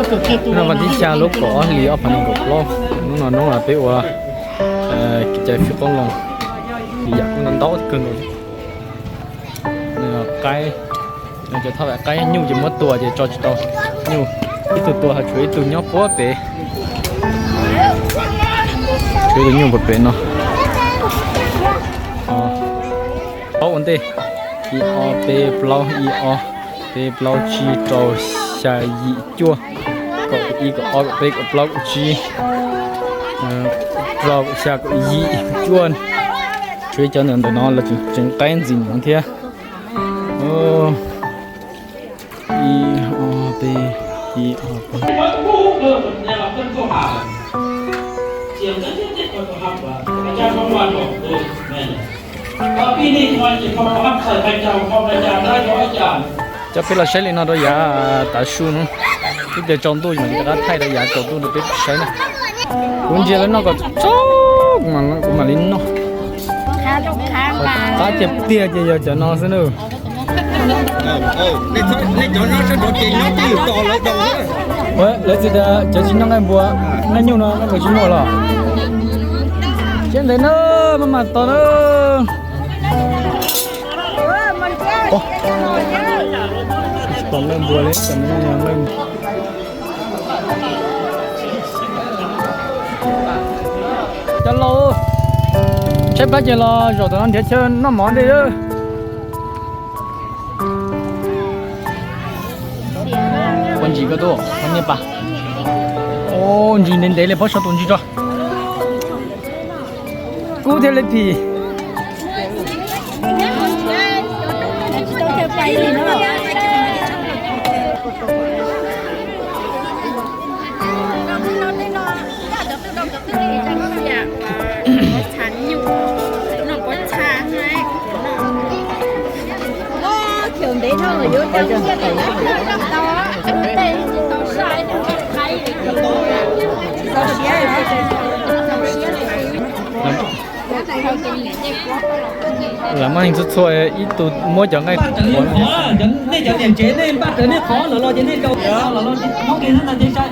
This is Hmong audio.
Hnub no vas thib xya lub kaum ob hlis ob phav nees nkaum plaub, hnub no hnub no peb ua kev cai fij qoob loo, yam kuj ntau ntau kawg nkaus li. Qaib, cov thaj qaib nyuj ces muab tua ces tso tsis tau nyuj, ib tug tua ho tshuav ib tug nyob puag pem, tshuav ib tug nyuj puag pem no. Paub ua ntej, ib ob peb plaub, ib ob peb plaub tsib rau xya yim cuaj, kaum ib kaum ob kaum peb kaum plaub kaum tsib, rau kaum xya kaum yim cuaj. Tshuav ib cov ntawm no los tseem qaib ntxiv no thiab. Ib ob peb, ib ob peb. Coj peb los saib li no rau yav tav su no, ib pliag tsaus ntuj mam li rov qab thaij rau yav tsaus ntuj rau peb saib na. Kuv ntsia lawv noj kom txog, kuv mam li noj. Qab tiag tiag ces yog cov no xwb na. Lawv txiv tias cov tsis noj nqaij npua, nqaij nyuj no nqaij npua tsis muaj los. Siab ntev na, maj mam tos na. Tsis pom nqaij npua li, tam no yog nqaij. Cov laus, tshaib plab ces los zaum tom no nrhiav chaw noj mov ntej. Pob ntsis koj tub, pob niaj pas. Ntsis ntev ntev li, pob so tus ntsis tso. Kub thiaj li phim. Lam maj txhua txhua ib tug muab cov nqaij qhuav. Nej cov niam tsev nej npaj rawv nej qhov los los ces nej rau los los ces muab kiag xwb ntag ces sai.